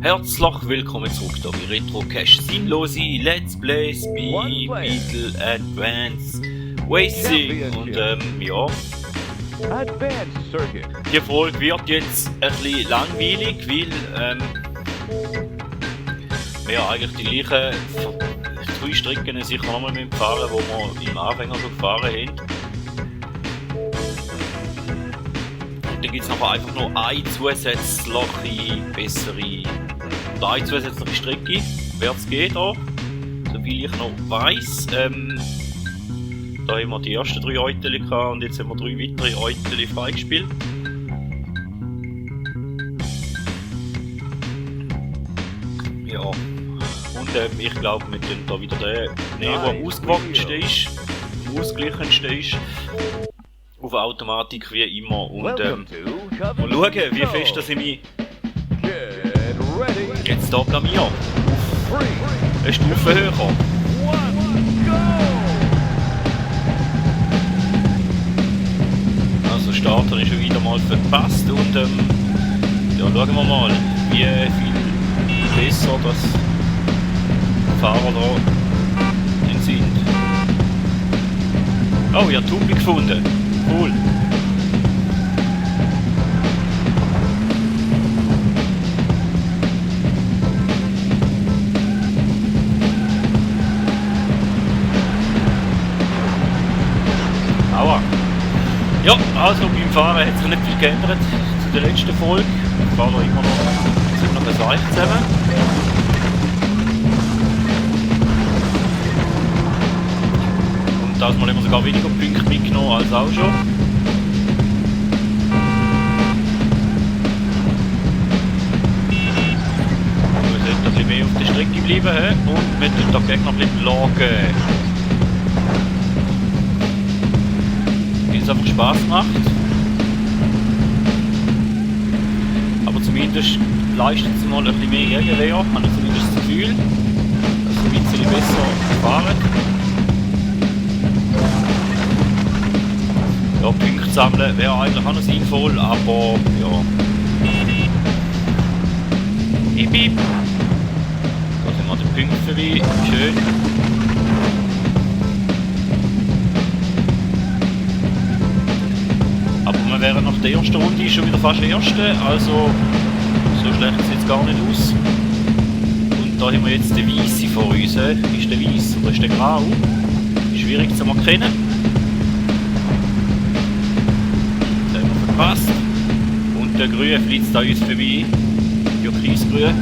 Herzlich willkommen zurück hier bei Retro Cache Sinnlose Let's Plays bei Beetle Advance Racing. Und ja, die Folge wird jetzt ein bisschen langweilig, weil wir eigentlich die gleichen 3 Strecken sicher nochmal fahren, die wir im Anfänger schon gefahren haben. Und dann gibt es nachher einfach noch eine zusätzliche bessere oder eine zusätzliche Strecke, wer es geht auch, soviel ich noch weiss. Da haben wir die ersten 3 Euteli gehabt und jetzt haben wir 3 weitere Euteli freigespielt. Ja, und ich glaube, wir tun da wieder den nehmen, der am ausgewachsensten ist, am ausgeglichensten ist, auf Automatik wie immer. Und mal schauen, wie fest dass ich mich jetzt hier blamiere. Auf eine Stufe höher. Also starten ist schon wieder mal verpasst und ja, schauen wir mal, wie viel besser das Fahrer da sind. Oh, ja, Tubi gefunden. Cool. Aua. Ja, also beim Fahren hat sich nicht viel geändert zu der letzten Folge. Ich fahre da immer noch, sind noch ein Seich zusammen. Und das Mal haben wir sogar weniger Punkte mitgenommen als auch schon. Wir sollten ein bisschen mehr auf der Strecke bleiben und wir tun den Gegner ein bisschen lagen. Weil es einfach Spaß macht. Aber zumindest leistet es mal ein bisschen mehr Gegenwehr, habe ich zumindest das Gefühl, dass es ein bisschen besser fahren. Ja, Punkte sammeln wäre eigentlich auch noch sinnvoll, aber ja. Hip hip! Da sind wir an den Punkten vorbei, schön. Aber wir wären nach der ersten Runde schon wieder fast Erste, also so schlecht sieht es jetzt gar nicht aus. Und da haben wir jetzt den Weissen vor uns. Ist der Weiss oder ist der Grau? Schwierig zu erkennen. Passt. Und der Grüne flitzt an uns vorbei. Türkisgrün.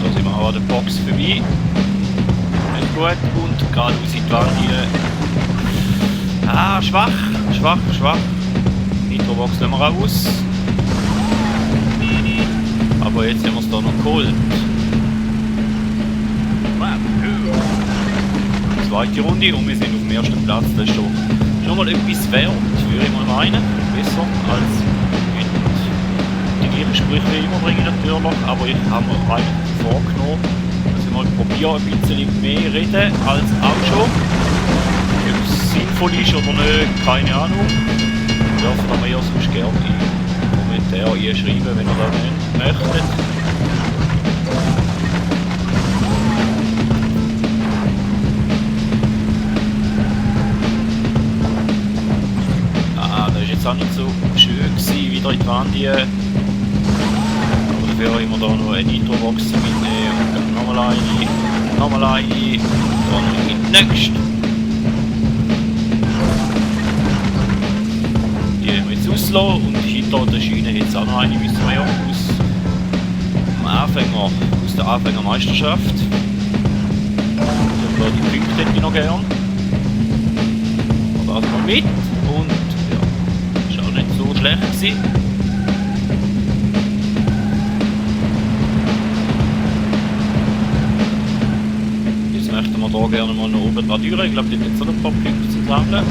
Da sind wir auch an der Box vorbei. Nicht gut. Und geradeaus in die Wand rein. Ah, schwach. Nitrobox nehmen wir raus. Aber jetzt haben wir es da noch geholt. Zweite Runde und wir sind auf dem ersten Platz. Das ist schon mal etwas wert, würde ich mal meinen. Besser als die gleichen Sprüche wie immer bringen natürlich. Aber ich habe mir eigentlich vorgenommen, dass ich mal probiere, ein bisschen mehr reden als auch schon. Ob es sinnvoll ist oder nicht, keine Ahnung. Dürfen aber ja sonst gerne in Kommentare einschreiben, wenn ihr das nicht möchtet. Ah, das war jetzt auch nicht so schön gewesen, wieder in die Wand hier. Aber dafür haben wir da noch eine Nitrobox mitnehmen und dann nochmal eine, und dann noch in die nächste. Die haben wir jetzt auslassen und hinter der Schiene jetzt auch noch eine, wissen wir ja, aus der Anfängermeisterschaft. Also die Punkte hätte ich noch gern. Aber also mal mit und ja, ist auch nicht so schlecht gewesen. Jetzt möchten wir da gerne mal noch oben dran durch. Ich glaube, die hat jetzt noch ein paar Punkte zu sammeln.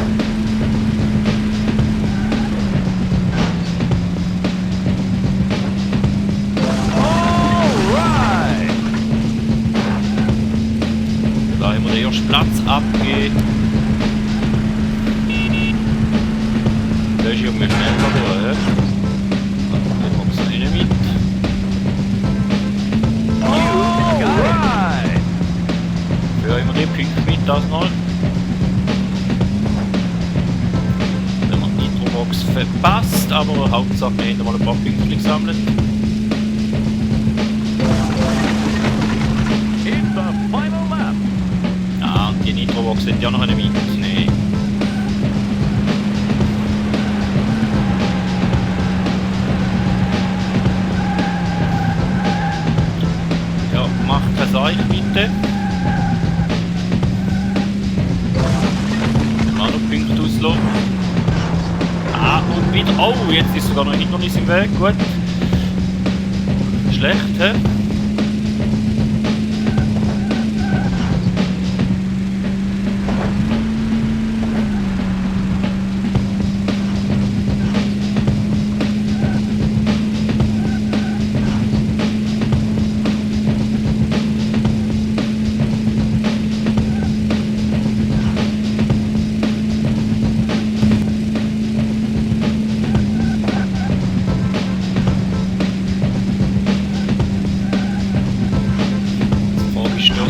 den ersten Platz abgeben. Der ist irgendwie schneller durch, hä? Dann kommt es nicht mit. Ja, immer die Punkte mit, das mal. Dann haben wir die Nitrobox verpasst, aber Hauptsache wir haben mal ein paar Punkte gesammelt. Ah, und die Nitrobox sind ja noch eine mit. Nee. Ja, mach kein Seich bitte. Mal noch Punkte auslaufen. Ah, und wieder. Oh, jetzt ist sogar noch ein Hindernis im Weg. Gut. Schlecht, hä?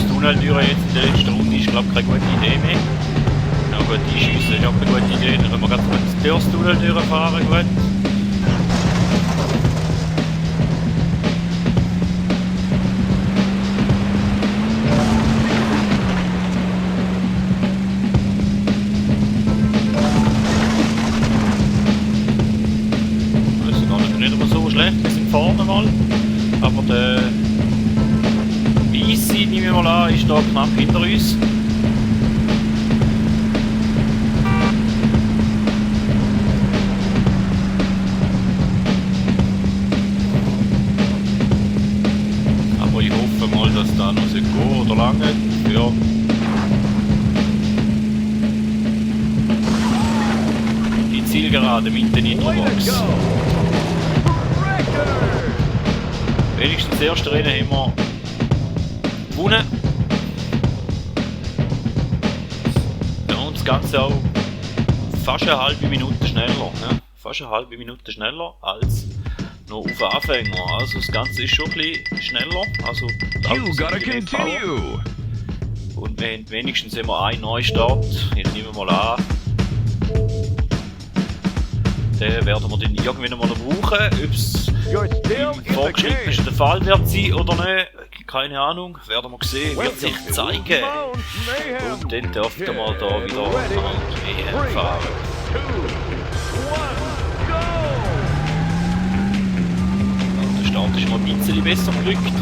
Tunneltüre jetzt in der letzten Runde ist, glaube ich, keine gute Idee mehr. Ja gut, die Schüsse ist auch eine gute Idee, dann können wir ganz kurz die erste Tunneltüre fahren, gut. Das ist gar nicht immer so schlecht, wir sind vorne mal, aber der Weisse, nehmen wir mal an, ist da knapp hinter uns. Aber ich hoffe mal, dass da noch gehen oder lange für die Zielgerade mit der Nitrobox. Wenigstens das erste Rennen haben wir gewonnen. Ja, und das Ganze auch fast eine halbe Minute schneller. Ja? Fast eine halbe Minute schneller als noch auf Anfänger. Also das Ganze ist schon ein bisschen schneller. Also You gotta continue. Und wir haben wenigstens immer einen Neustart. Jetzt nehmen wir mal an. Den werden wir dann irgendwann mal brauchen. Ob es im Fortgeschrittenen der Fall wird sein oder nicht, keine Ahnung, werden wir sehen, wird sich zeigen. Und dann dürft ihr mal da wieder an die WM fahren. Und der Start ist mal ein bisschen besser gerückt.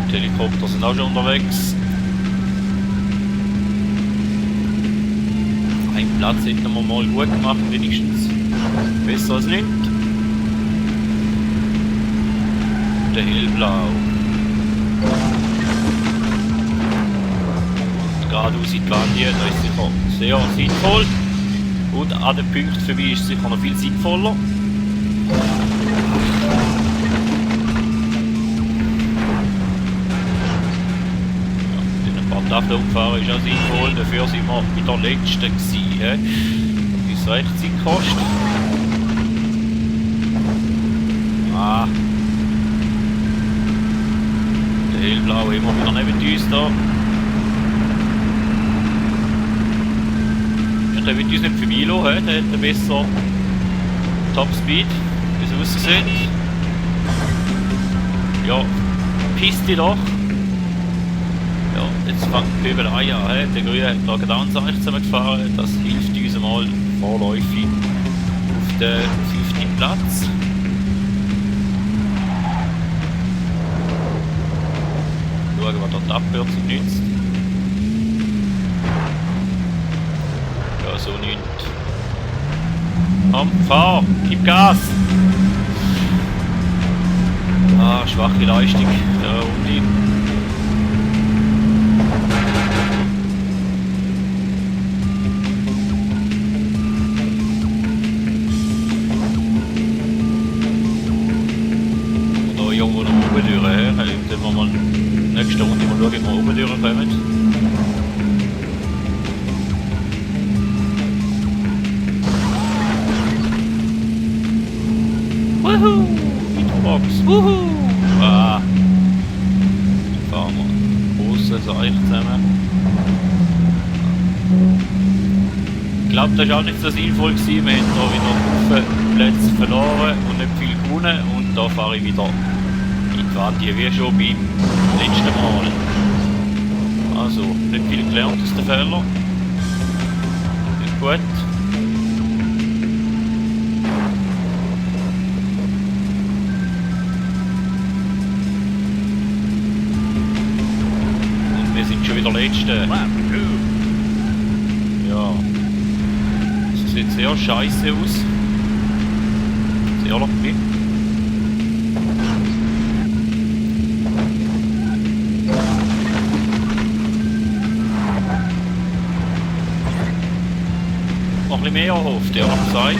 Die Helikopter sind auch schon unterwegs. Einen Platz hätten wir mal gut gemacht, wenigstens. Besser als nicht. Der hellblau. Und geradeaus in die Wand hier, das ist sicher sehr sinnvoll. Und an den Punkten für mich ist es sicher noch viel sinnvoller. Tafel umfahren ist auch sinnvoll, dafür sind wir bei der letzten gewesen, wie es recht Zeit kostet. Ah. Der hellblau immer wieder neben uns da. Ja, der wird uns nicht vorbeilassen, der hat besser Topspeed, wie es aussieht. Ja, Piste doch. Ja, jetzt fängt die Pöbelei an. Der Grüne hat da gerade Anzeichen zusammengefahren. Das hilft uns mal vorläufig auf den 5. Platz. Schauen, was dort die Abkürzung nützt. Ja, so nichts. Komm, fahr! Gib Gas! Ah, schwache Leistung. Ja, und Wuhu! Ah. Dann fahren wir großes Eich zusammen. Ich glaube, das war auch nicht so sinnvoll gewesen. Wir haben hier wieder Haufen Plätze verloren und nicht viel gewonnen. Und da fahre ich wieder in die Wand, wie schon beim letzten Mal. Also, nicht viel gelernt aus den Fehlern. Nicht gut. Und wir sind schon wieder Letzte. Ja. Das sieht sehr scheiße aus. Sehr ehrlich. Noch ein bisschen mehr erhofft, ehrlich gesagt.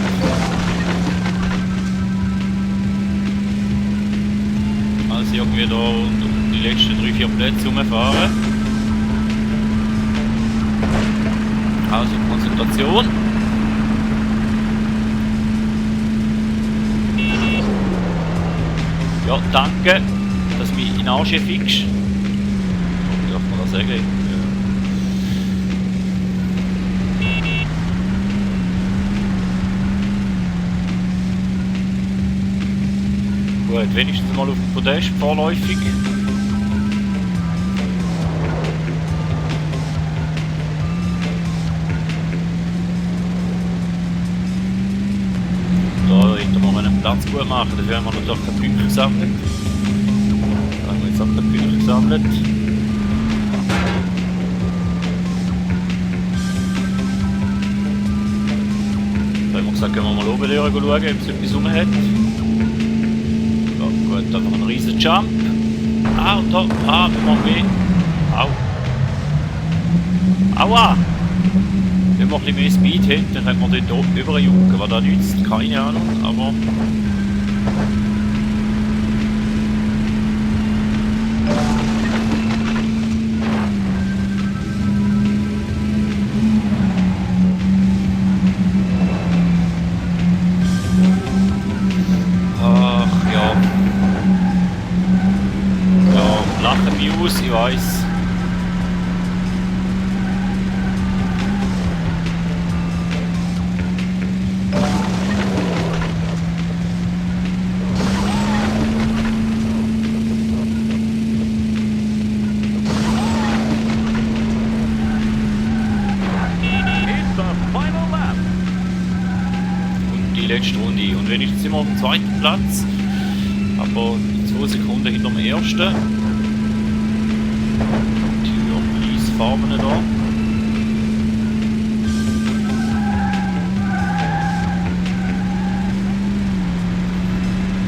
Also irgendwie da um die letzten 3-4 Plätze rumfahren. Also Konzentration. Ja, danke, dass du mich in den Arsch fickst. Darf man das sagen? Ja. Gut, wenigstens mal auf dem Podest vorläufig. Da hätten wir einen Platz gut machen, dafür haben wir natürlich keine Punkte gesammelt. Da haben wir jetzt auch keine Punkte gesammelt. Da haben wir gesagt, gehen wir mal oben schauen, ob es etwas rum hat. Ja, gut, einfach ein riesen Jump. Ah, und da, wir machen mehr. Au. Aua! Wenn wir ein bisschen mehr Speed hätten, dann könnte man dort überjucken, was da nützt, keine Ahnung, aber... Ach ja. Ja, lachen mich aus, ich weiss. Letzte Runde. Und wenigstens sind wir auf dem zweiten Platz, aber 2 Sekunden hinter dem ersten. Die Farben da.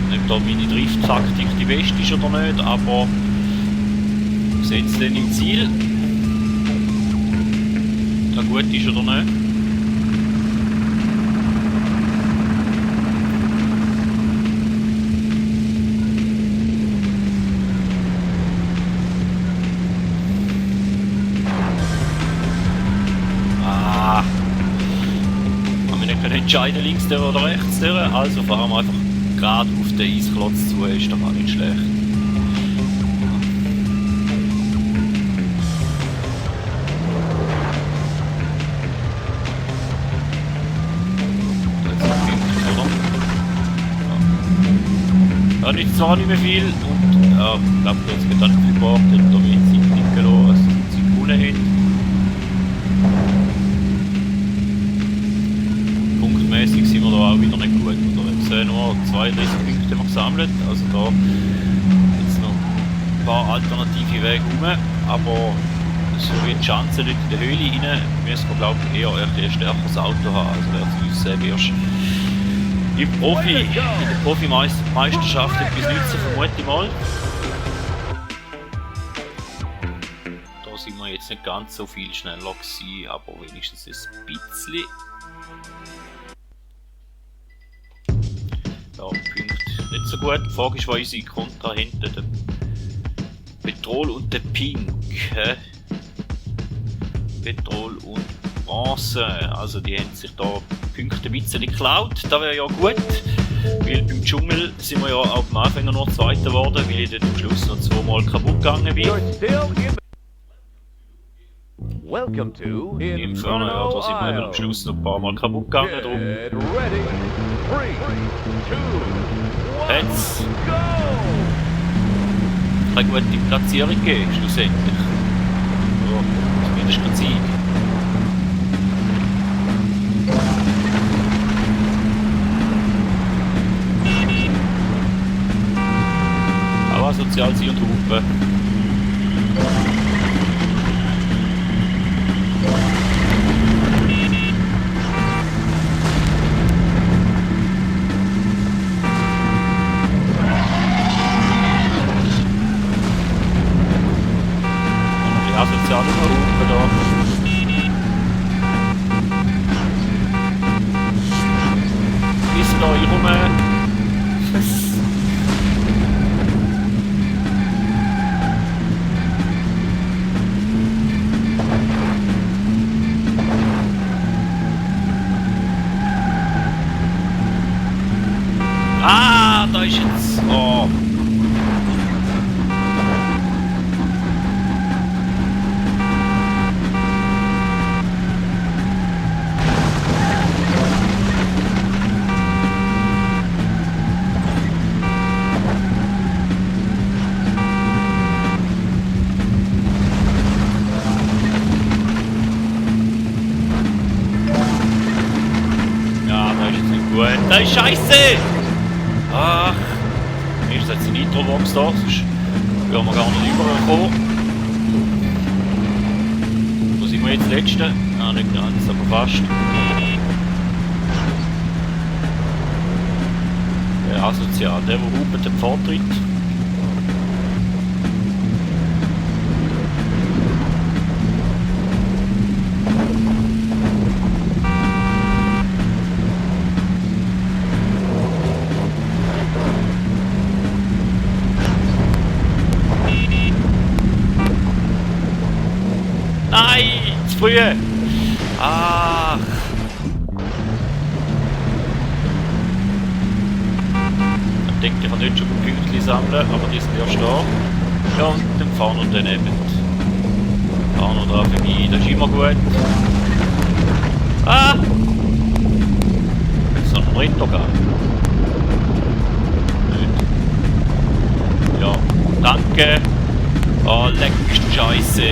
Nicht da meine Drift-Taktik die beste ist oder nicht, aber wir sehen es dann im Ziel. Da gut ist oder nicht. Entscheiden links oder rechts, also fahren wir einfach gerade auf den Eisklotz zu, ist doch auch nicht schlecht. Ja, nicht zwar nicht mehr viel und ja, ich glaube, jetzt geht dann viel gebracht, damit Zeit nicht gelassen, also Zeit gewonnen hat. Punktmäßig sind wir da auch wieder nicht gut. Oder jetzt nur 32 Punkte noch gesammelt, also da jetzt noch ein paar alternative Wege rum, aber so wie die Chancen dort in der Höhle rein, müssen wir glaube ich eher ein stärkeres Auto haben, also wird uns erst in der Profimeisterschaft etwas nützen, vermute ich mal. Da sind wir jetzt nicht ganz so viel schneller gewesen, aber wenigstens ein bisschen. Ja, Punkt nicht so gut. Die Frage ist, was unsere Kontrahenten, der Petrol und der Pink. Petrol und Bronze. Also die haben sich da Punkte ein bisschen geklaut. Das wäre ja gut. Weil beim Dschungel sind wir ja auch am Anfänger nur Zweiter geworden, weil ich dann am Schluss noch zweimal kaputt gegangen bin. You're still in. Welcome to Im Inferno, ja, da sind wir eben am Ohio. Schluss noch ein paar Mal kaputt gegangen. Drum. Get ready. 3, 2, 1, Jetzt go! eine gute Platzierung geben, schlussendlich. Oder zumindest ein Sieg. Aber sozial sie und Hupe. Ja, sozial und Hupe da. Bis da ich rum. Ah, da ist jetzt. Oh. Ja, da ist jetzt nicht gut. Da ist Scheiße! Ach, ist jetzt die Nitrobox da, sonst wären wir gar nicht rübergekommen. Wo sind wir jetzt Letzte? Ah, nicht ganz, aber fast. Der asozial, der hupet den Vortritt. Nein, zu früh! Ach! Ich denke, ich kann nicht schon Pünktchen sammeln, aber die sind erst da. Ja, und dann fahren wir dann eben. Fahren wir da vorbei, das ist immer gut. Ah! Jetzt noch ein Ritter gehen. Nicht. Ja, danke! Oh, leck, ist die Scheiße!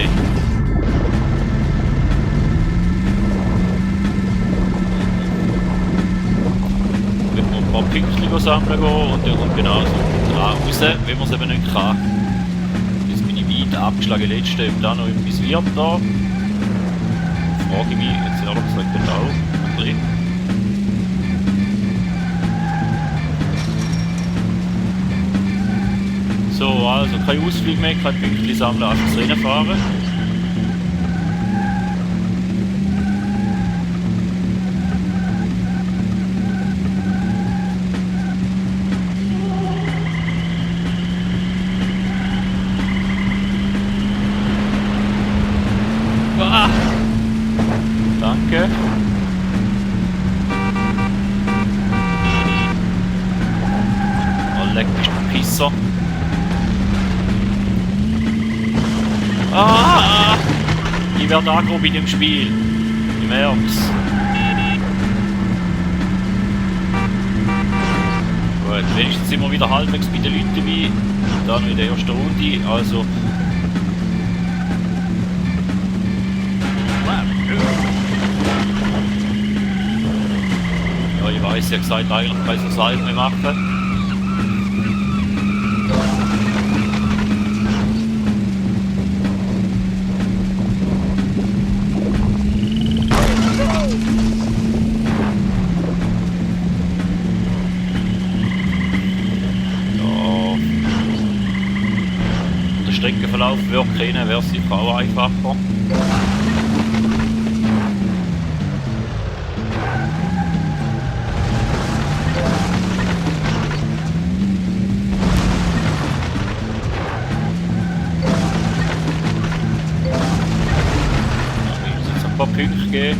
Ein paar Pünktchen sammeln gehen und dann kommt genauso raus, wenn man es eben nicht kann. Jetzt bin ich weit abgeschlagen, letzte, ob da noch etwas wird da. Frage ich mich jetzt ehrlich gesagt nicht auch. Ein bisschen. So, also kein Ausflug mehr, kein Pünktchen sammeln, einfach das Rennen fahren. Ah, danke. Oh, leck, bist du ein Pisser. Ah! Ich werde aggro bei dem Spiel. Ich merk's. Gut, wenigstens sind wir wieder halbwegs bei den Leuten dabei. Und dann in der ersten Runde. Also. Ja, ich weiß, ihr gesagt, eigentlich kann ich das Salz mehr machen. Ja. Der Streckenverlauf wird kennen, wäre sicher auch einfacher. Punkte geben.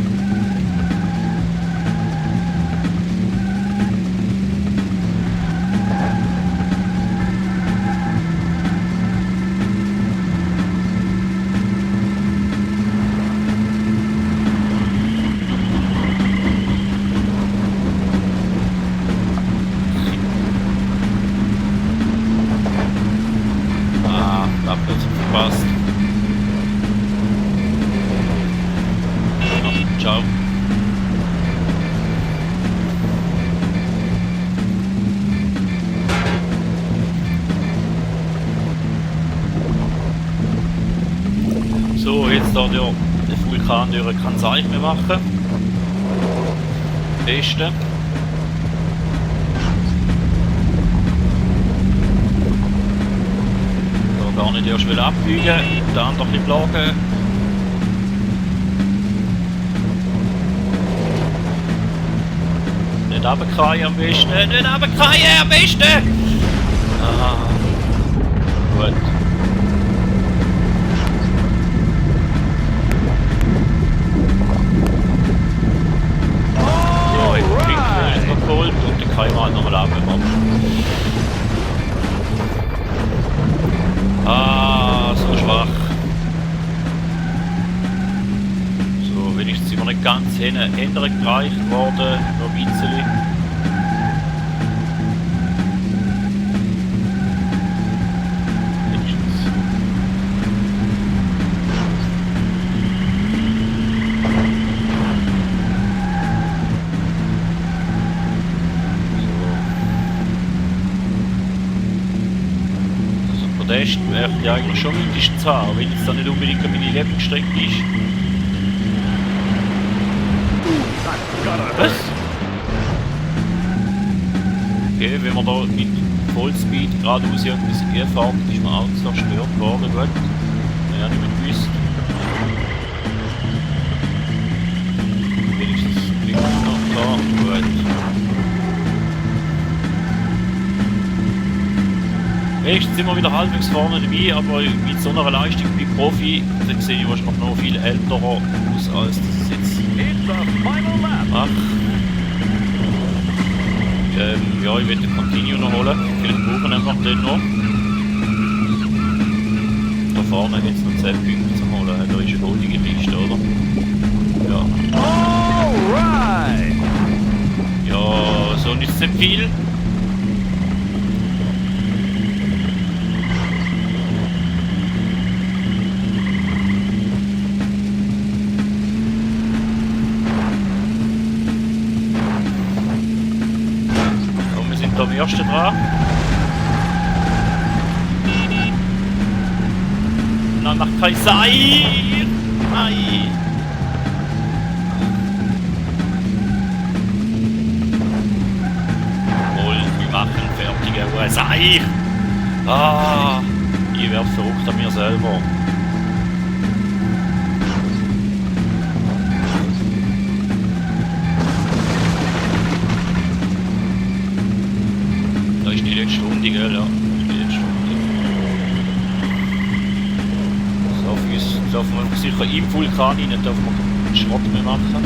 auch. So, jetzt da der Vulkan, der kann es eigentlich mehr machen. Beste. Da gar nicht erst wieder abbiegen, der andere ein bisschen plagen. Nicht runterkreien am besten, nicht runterkreien am besten! Ah, gut. So, ich bin Pink noch geholt und den kann ich halt nochmal abmachen. Ah, so schwach. So, wenigstens sind wir nicht ganz hin. Änderung gereicht worden, noch ein bisschen. Wenigstens. Podest wäre ich eigentlich schon mindestens haben, wenn jetzt da nicht unbedingt meine Lieblingsstrecke ist. Was? Okay, wenn man da mit Vollspeed geradeaus irgendwas fährt, ist man auch zerstört worden. Gut. Ja, nicht mehr gewusst. Wenigstens blinkt noch da. Gut. Wenigstens sind wir wieder halbwegs vorne dabei, aber mit so einer Leistung wie Profi, dann sehe ich wahrscheinlich noch viel älterer aus, als das jetzt macht. Ja, ich will den Continue noch holen. Vielleicht brauchen wir einfach den noch. Da vorne hat es noch 10 Punkte zu holen. Da ist eine goldige Liste, oder? Ja. Alright! Ja, so nicht so viel. Am ersten dran. Nein, mach kein Seil! Nein! Wohl, wir machen fertige Seil! Ah! Ich werde verrückt an mir selber. Die letzte Runde, gell? Ja, die letzte Runde. So, darf man sicher im Vulkan rein, darf man keinen Schrott mehr machen.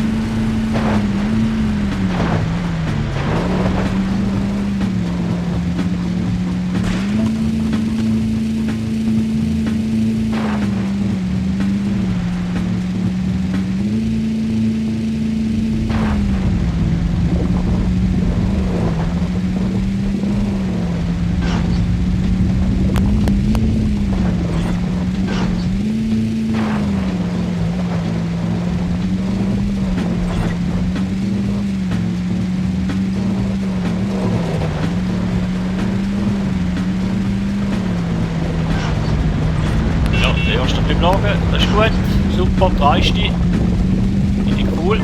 Das ist gut, super, dreiste. Finde ich cool.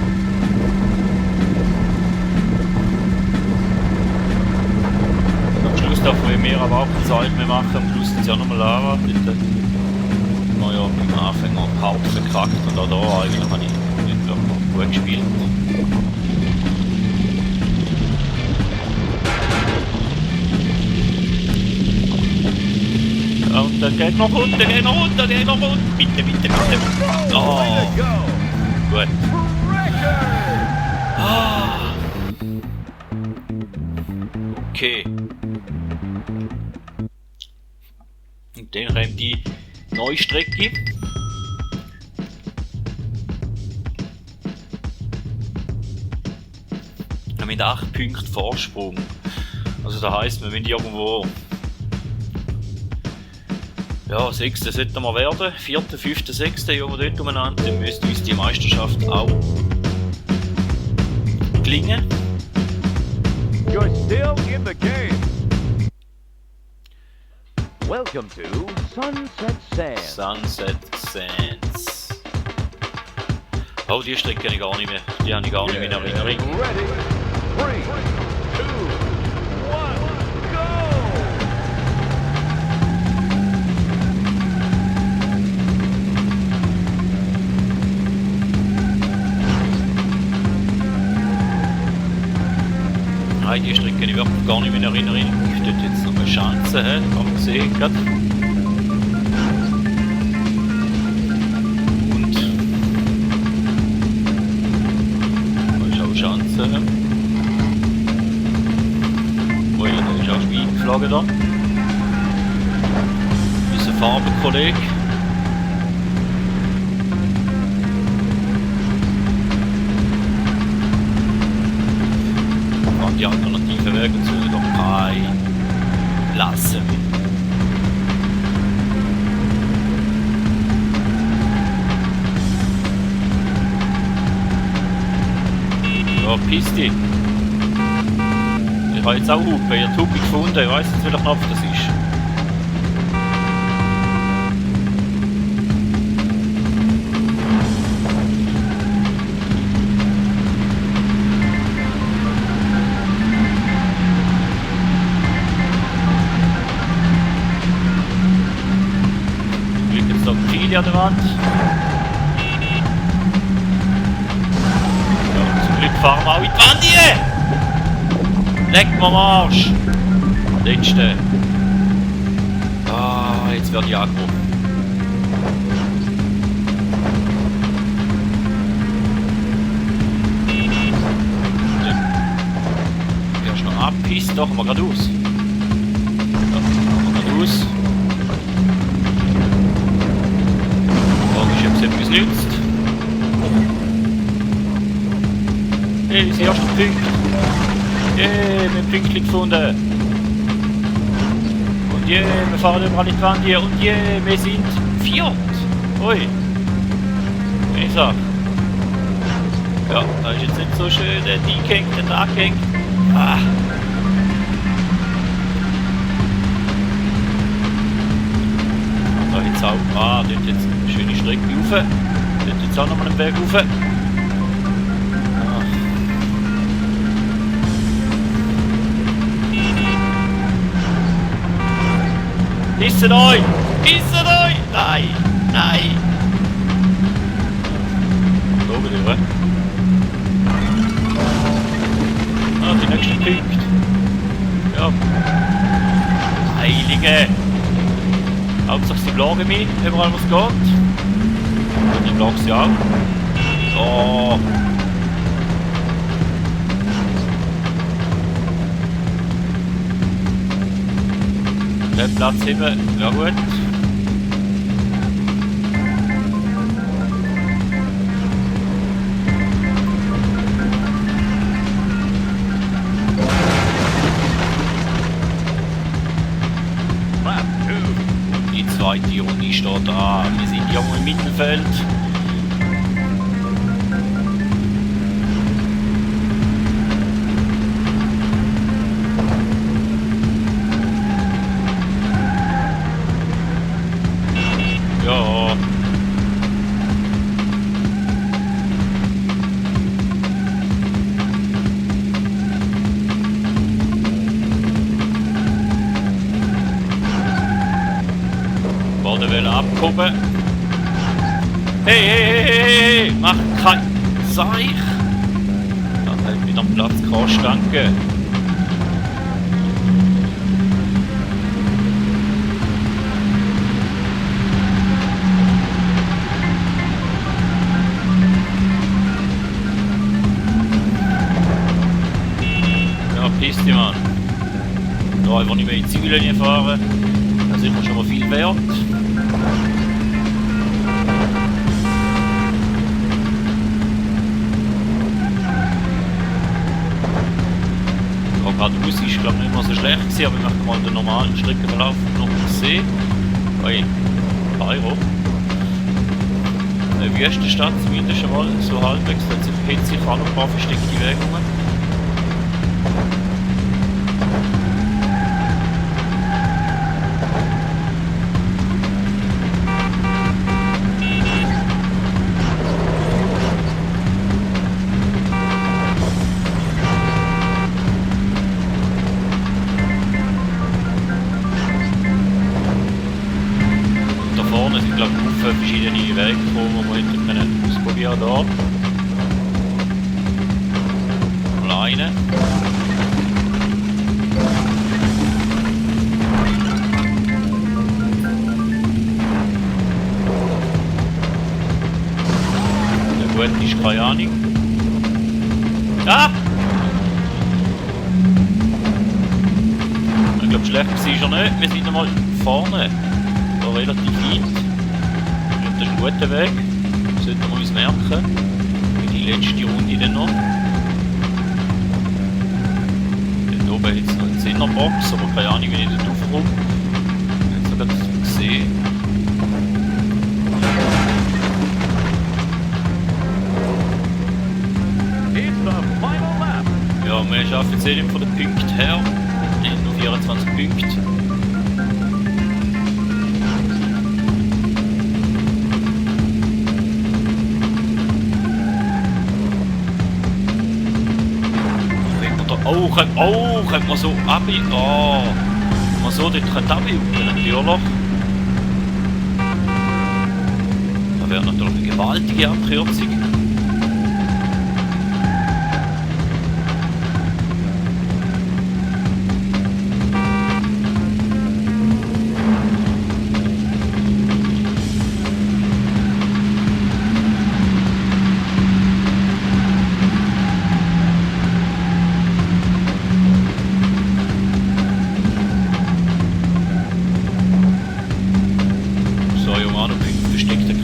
Am Schluss darf man mehr aber auch keine Zeit mehr machen, am Schluss sind sie auch nochmal Lava. Dort war ja beim Anfänger hart verkackt und auch da eigentlich habe ich nicht wirklich gut gespielt. Und dann geht noch runter, geht noch runter, geht noch runter. Bitte, bitte, bitte. Oh. Gut. Ah. Okay. Und dann rennt die neue Strecke. Mit 8 Punkten Vorsprung. Also das heisst, wir müssen irgendwo... Ja, 6. sollten wir werden. 4., 5., 6. irgendwo dort umeinander. Dann müsste uns die Meisterschaft auch Schlinge. You're still in the game. Welcome to Sunset Sands. Sunset Sands. Oh, die Strecke kenne ich gar nicht mehr. Die habe ich gar nicht mehr in Erinnerung. Ready? 3, 2, 1, go! Nein, die Strecke kenne ich wirklich gar nicht mehr in Erinnerung. Ich dort jetzt noch eine Chance, kann man sehen gerade. Und da ist auch Chance. Oh ja, da ist auch Spielflagge da. Unser Farbenkollege. Die alternative Wege zu doch kein lassen. Ja, Piste. Ich habe jetzt auch Hupe, ich habe Hupe gefunden, ich weiss jetzt welcher Knopf das ist. An der Wand. Ja, zum Glück fahren wir auch in die Wand hier! Leck mir am Arsch! Letzte. Ah, jetzt werde ich aggro. Erst noch abpisst, doch mal geradeaus. Ja, geradeaus. Ob es etwas nützt. Hey, das erste Punkt. Yeah, wir haben Pünktchen gefunden. Und yeah, wir fahren überall in die Wand hier. Und yeah, wir sind viert. Ui. Ich sag. Ja, das ist jetzt nicht so schön. Der hingehängt, der da hängt. Ah. Da jetzt auch. Ah, dort jetzt. Schöne Strecke rauf. Dort jetzt auch nochmal einen Weg rauf. Ah. Pissen euch! Pissen euch! Nein! Nein! Da oben rüber. Ah, die nächste Punkt. Ja. Heilige! Hauptsache sie blagen mich, überall was geht. Und ich blag sie auch. So. Den Platz heben, ja gut. Die zweite Runde steht da. Wir sind ja im Mittelfeld. Ja. Bodenwelle abgehoben. Hey, hey, hey, hey, hey, mach kein Zeich. Dann hat wieder am Platz gekostet, danke. Ja, Piste, Mann. Da einfach nicht mehr in die Ziellinie fahren. Das ist sicher schon mal viel wert. Geradeaus ist glaube ich nicht mehr so schlecht gewesen, aber ich möchte mal den normalen Streckenverlauf noch sehen. Ui, Kairo. Eine Wüstenstadt zumindest schon mal, so halbwegs, da hat sich auch noch ein paar versteckte Wege rum. Da vorne sind glaube ich verschiedene Wege gekommen, die wir hätten können ausprobieren da. Mal einen. Der gut ist keine Ahnung. Ah! Ich glaube schlecht war er nicht. Wir sind einmal vorne. Da relativ weit. Das ist ein guter Weg. Das sollten wir uns merken. Für die letzte Runde dann noch. Dort oben jetzt noch eine 10er-Box, aber keine Ahnung, wie ich dort raufkomme. Ich habe es gerade gesehen. It's the final lap. Ja, wir schaffen jetzt von den Punkten her. Nur 24 Punkte. Könnte man so abbiegen. Oh, man so dort abbiegen, natürlich. Da wäre natürlich eine gewaltige Abkürzung.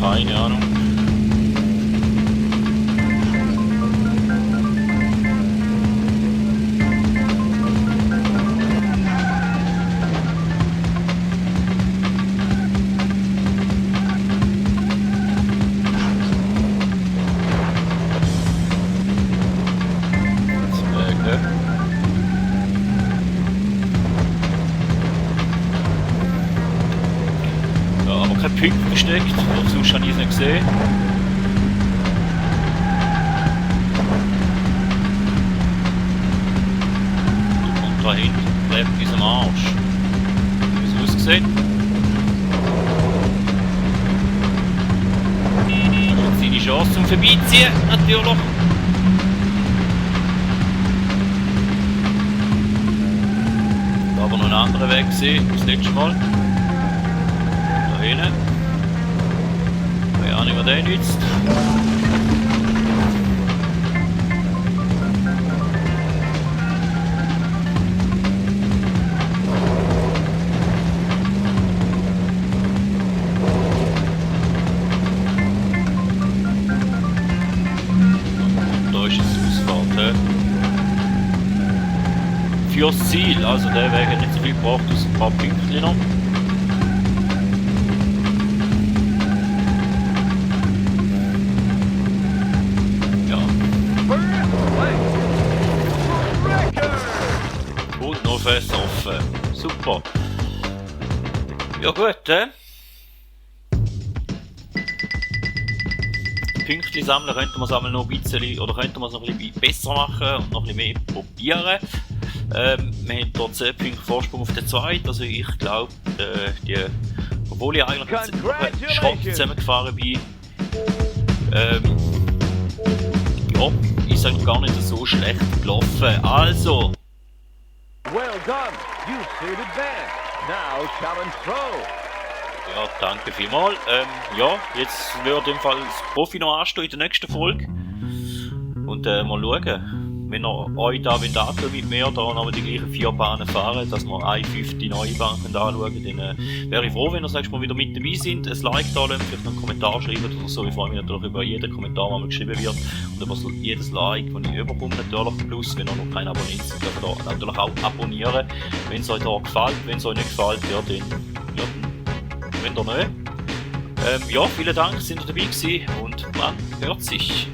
Keine Ahnung. Punkt gesteckt, oder sonst habe ich es nicht gesehen. Da kommt da hinten, bleibt bis am Arsch. Wie es aussieht. Das ist seine Chance zum Vorbeiziehen, natürlich. Da aber noch einen anderen Weg gesehen, das letzte Mal. Da hinten. Keine Ahnung, was der nützt. Da ist es Ausfahrt. Fürs Ziel, also der Weg hat nicht so viel gebraucht, aus ein paar Pünktchen noch. Und noch fest offen. Super. Ja gut, Pünktchen sammeln könnte man sammeln noch ein bisschen, oder könnte man es noch ein bisschen besser machen und noch ein bisschen mehr probieren. Wir haben dort 10 Punkte Vorsprung auf den zweiten, also ich glaube, obwohl ich eigentlich mit Schrott zusammengefahren bin, ja, ist eigentlich gar nicht so schlecht gelaufen. Also! Well done. You cleared advance. Now challenge throw. Ja, danke vielmals. Ja, jetzt wird im Fall das Profi noch anstehen in der nächsten Folge. Und mal schauen. Wenn ihr euch da anschauen mit mir, da noch die gleichen 4 Bahnen fahren, dass wir eine 5. neue Bahn anschauen können, dann wäre ich froh, wenn ihr sagst, mal wieder mit dabei sind, ein Like da lassen, vielleicht noch einen Kommentar schreiben oder so. Ich freue mich natürlich über jeden Kommentar, der mir geschrieben wird und über jedes Like, das ich überkomme natürlich. Plus, wenn ihr noch kein Abonnent seid, dürft ihr da natürlich auch abonnieren. Wenn es euch da gefällt, wenn es euch nicht gefällt, ja, dann wenn ihr nicht. Ja, vielen Dank, sind ihr dabei gewesen und man hört sich.